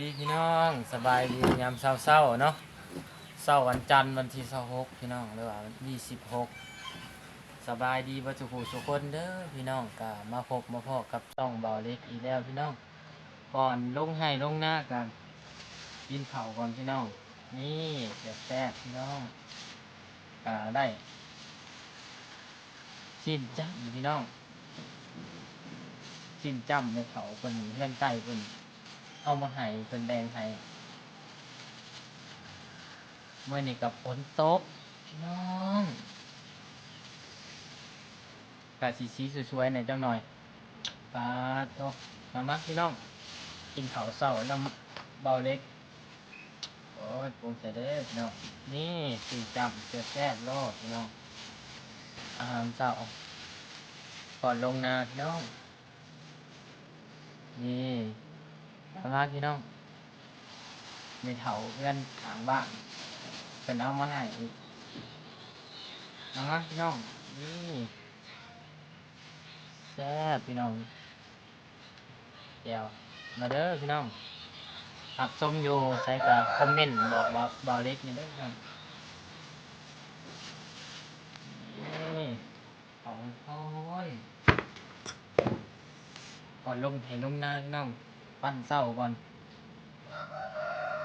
ດີພີ່ນ້ອງ, ສະບາຍດີຍາມເຊົ້າໆເນາະ, ເຊົ້າວັນຈັນ ວັນທີຊາວຫົກ ພີ່ນ້ອງ ຫຼືວ່າວັນທີສິບຫົກ. ສະບາຍດີເບິດສູ່ຜູ້ສູ່ຄົນເດີພີ່ນ້ອງ, ກະມາພົບມາພໍ້ກັບຊ່ອງເບົາເລັກອີກແລ້ວພີ່ນ້ອງ. ກ່ອນລົງໄຮ່ລົງນາກະກິນເຂົ້າກ່ອນພີ່ນ້ອງ. ນີ້ແຊບໆພີ່ນ້ອງ, ກະໄດ້ ຊີ້ນຈ້ຳພີ່ນ້ອງ, ຊີ້ນຈ້ຳແມ່ເຖົ້າເພິ່ນ ເຮືອນໃກ້ເພິ່ນເອົາມາໃຫ້ ເພິ່ນແບ່ງໃຫ້. ມື້ນີ້ກໍຝົນຕົກພີ່ນ້ອງ, ກະຊິສີສວຍໆແດ່ຈັກໜ່ອຍ. ປາດໂທ້ ມາໆພີ່ນ້ອງ, ກິນເຂົ້າເຊົ້ານຳເບົາເລັກ. ໂອ້ຍ ພູມໃຈເດີພີ່ນ້ອງ. ນີ້ ຊີ້ນຈ້ຳແຊບໆໂລດພີ່ນ້ອງ, ອາຫານເຊົ້າກ່ອນລົງນາພີ່ນ້ອງ. ນີ້ ມາພີ່ນ້ອງ, ແມ່ເຖົ້າເຮືອນຂ້າງບ້ານເພິ່ນເອົາມາໃຫ້ອີກ. ມາພີ່ນ້ອງ, ນີ້ ແຊບພີ່ນ້ອງ. ແຈ່ວ ມາເດີພີ່ນ້ອງ, ຮັບຊົມຢູ່ໃສກໍຄອມເມັນບອກເບົາເລັກແດ່ເດີພີ່ນ້ອງ. ນີ້ ເຂົ້າຮ້ອນໆ ກ່ອນລົງໄຮ່ລົງນາພີ່ນ້ອງ, ປັ້ນເຊົ້າກ່ອນ.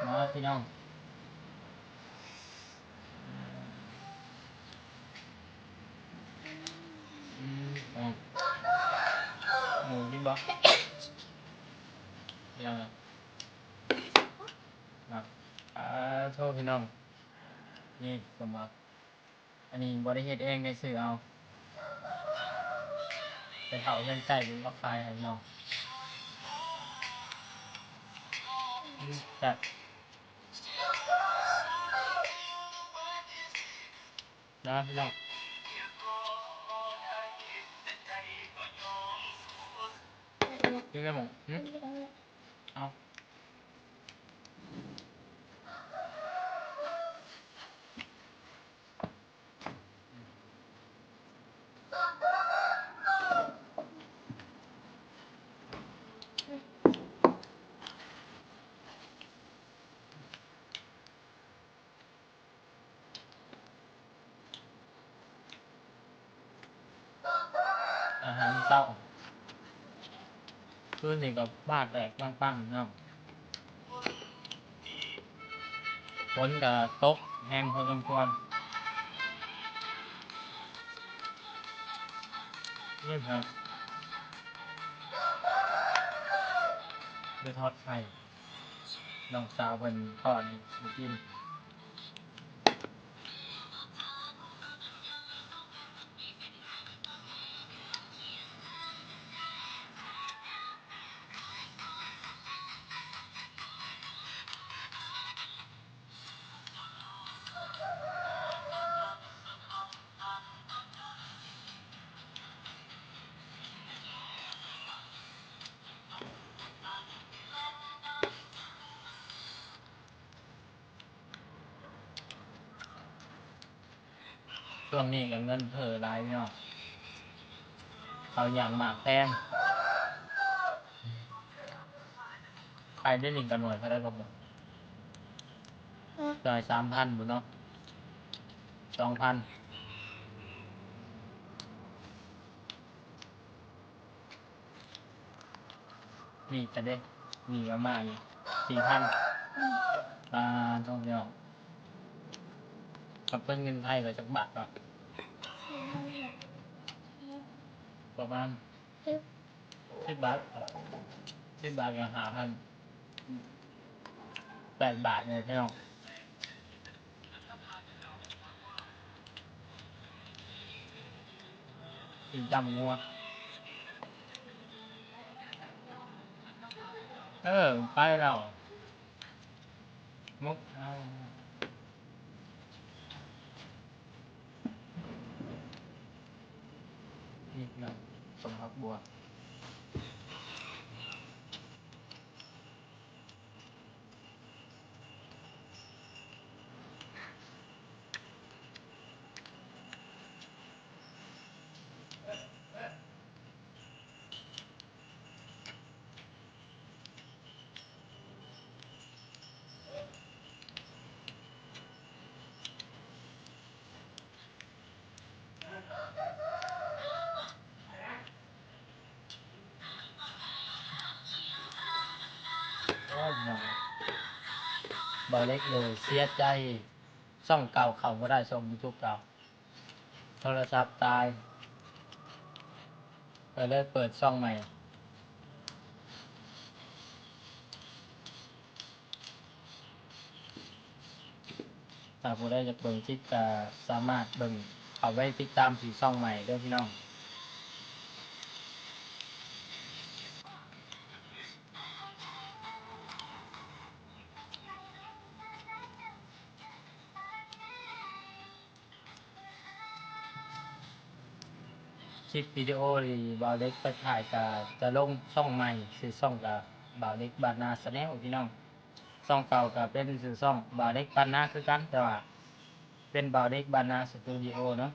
ມາພີ່ນ້ອງ. ອືມ ໝູກິນບໍ່? ຍັງ ອ່າ ໂທ້ພີ່ນ້ອງ, ນີ້ສົມບັກ, ອັນນີ້ບໍ່ໄດ້ເຮັດເອງ ໄດ້ຊື້ເອົາ, ໄປເຖົ້າເຮືອນໃກ້ເພິ່ນມາຂາຍໃຫ້ພີ່ນ້ອງ. ອືມ ແຊບ. ນະພີ່ນ້ອງ ກິນໄດ້ບໍ່? ຫື? ເອົາ. ອາຫານເຊົ້າ ຄືນນີ້ກໍຟ້າແຕກປັ້ງໆເນາະ, ຝົນກໍຕົກແຮງພໍສົມຄວນ. ນີ້ແຫຼະ ໄປທອດໄຂ່ ນ້ອງສາວເພິ່ນທອດໃຫ້ກິນ. ຊ່ວງນີ້ກໍເງິນເຟີ້ຫຼາຍເນາະ, ເຂົ້າຢາກໝາກແພງ. ຂາຍໄດ້ນີ້ກໍໜ້ອຍເທົ່າໃດກໍບໍ່ ຈ່າຍສາມພັນພຸ້ນເນາະ ສອງພັນ. ນີ້ກະເດ້ ນີ້ປະມານສີ່ພັນ. ປາໂທ້ ພີ່ນ້ອງ ຄັນເປັນເງິນໄທກໍຈັກບາດວະ? ປະມານສິບ ສິບບາດ ສິບບາດກໍຫ້າພັນ ແປດບາດນີ້ພີ່ນ້ອງ. ກິນຕຳງົວ ເອີ ໄປແລ້ວ ໝົດແລ້ວ. ນີ້ເນາະ ສົ້ມຜັກບົ່ວ. ບ່າວເລັກເລີຍເສຍໃຈ ຊ່ອງເກົ່າເຂົ້າບໍ່ໄດ້ ຊ່ອງຢູທູບເກົ່າ ໂທລະສັບຕາຍ ກໍເລີຍເປີດຊ່ອງໃໝ່. ຖ້າຜູ້ໃດຢາກເບິ່ງຄລິບກໍສາມາດເບິ່ງ ເຂົ້າໄປຕິດຕາມທີ່ຊ່ອງໃໝ່ເດີພີ່ນ້ອງ. ຄລິບວິດີໂອທີ່ບ່າວເລັກໄປຖ່າຍກະຈະລົງຊ່ອງໃໝ່ ຊື່ຊ່ອງກະບ່າວເລັກບ້ານນາແຊນແນວພີ່ນ້ອງ. ຊ່ອງເກົ່າກະເປັນຊື່ຊ່ອງບ່າວເລັກບ້ານນາຄືກັນ ແຕ່ວ່າເປັນບ່າວເລັກບ້ານນາສະຕູດິໂອເນາະ.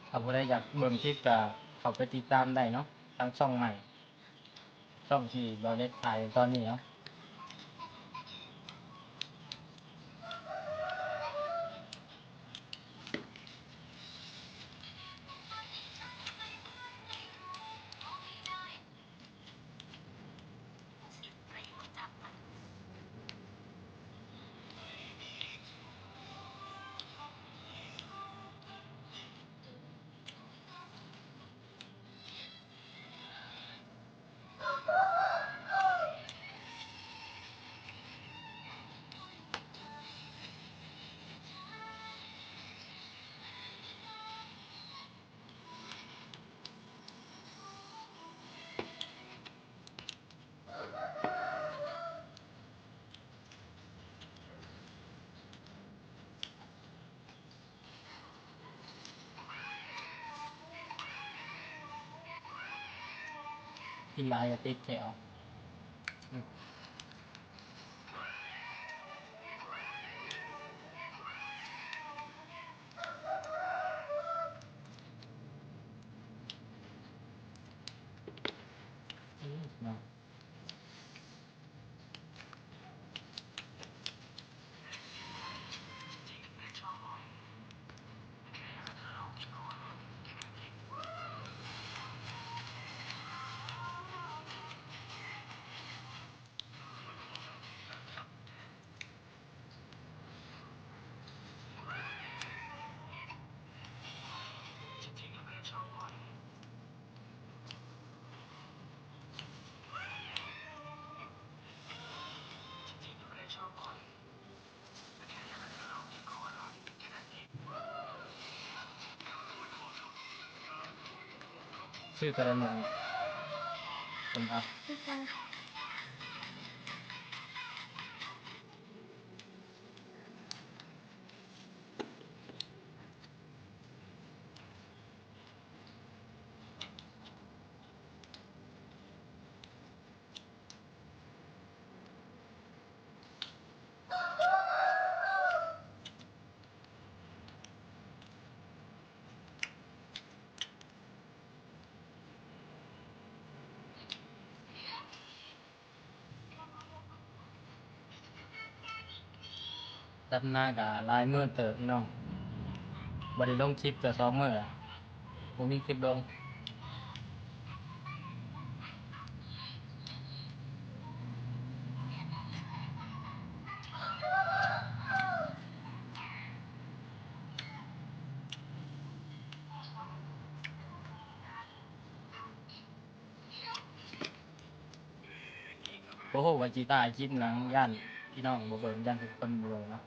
ຖ້າຜູ້ໃດຢາກເບິ່ງຄລິບກະເຂົ້າໄປຕິດຕາມໄດ້ເນາະ ທາງຊ່ອງໃໝ່. ຊ່ອງທີ່ບ່າວເລັກຖ່າຍຕອນນີ້ເນາະ. ກິນຫຼາຍກໍຕິດແຂ້ວ. ຊື່ແຕ່ລະໜຶ່ງ ເປັນອັບ.ດຳນາກະຫຼາຍມື້ເຕີບພີ່ນ້ອງ ບໍ່ໄດ້ລົງຄລິບກະສອງມື້ລະ ບໍ່ມີຄລິບລົງ. ບໍ່ຮູ້ວ່າຊິຖ່າຍຄລິບຫຍັງ ຢ້ານພີ່ນ້ອງບໍ່ເບິ່ງ ຢ້ານທຸກຄົນບໍ່ເບິ່ງເນາະ.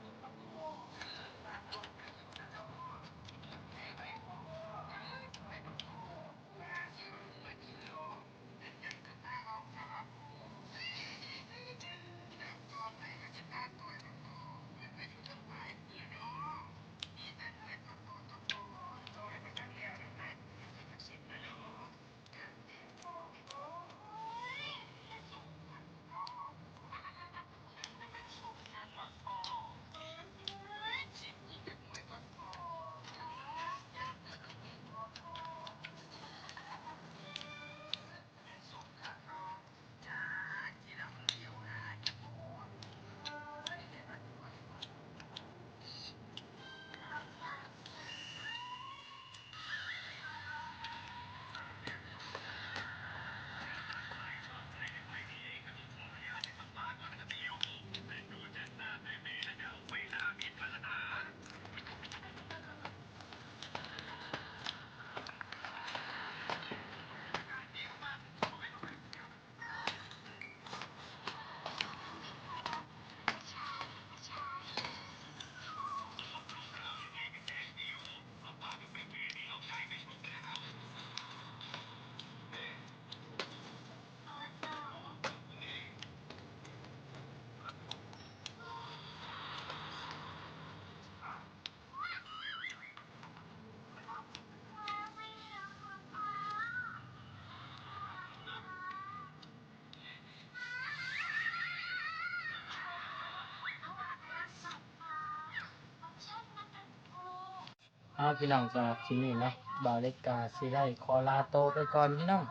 ເອົາ ພີ່ນ້ອງ ສຳລັບຄລິບນີ້ເນາະ ບ່າວເລັກກະຊິໄດ້ຂໍລາໂຕໄປກ່ອນ ພີ່ນ້ອງ.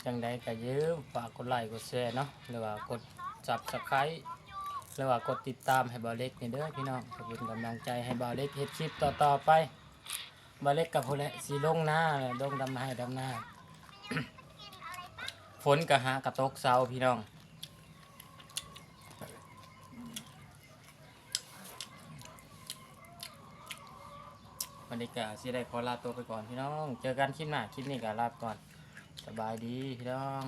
ຈັ່ງໃດກະຢ່າລືມຝາກກົດໄລກົດແຊເນາະ ຫຼືວ່າກົດ Subscribe ຫຼືວ່າກົດຕິດຕາມໃຫ້ບ່າວເລັກນີ້ເດີ ພີ່ນ້ອງ ເພື່ອເປັນກຳລັງໃຈໃຫ້ບ່າວເລັກເຮັດຄລິບຕໍ່ໆໄປ. ບ່າວເລັກກະພຸ້ນແຫຼະ ຊິລົງນາແຫຼະ ລົງດຳໄຮ່ດຳນາ. ຝົນກະຫາກະຕົກເຊົາ ພີ່ນ້ອງ. ວັນນີ້ກະຊິໄດ້ຂໍລາໂຕໄປກ່ອນ ພີ່ນ້ອງ. ເຈີກັນຄລິບໜ້າ ຄລິບນີ້ກະລາໄປກ່ອນ. ສະບາຍດີ ພີ່ນ້ອງ.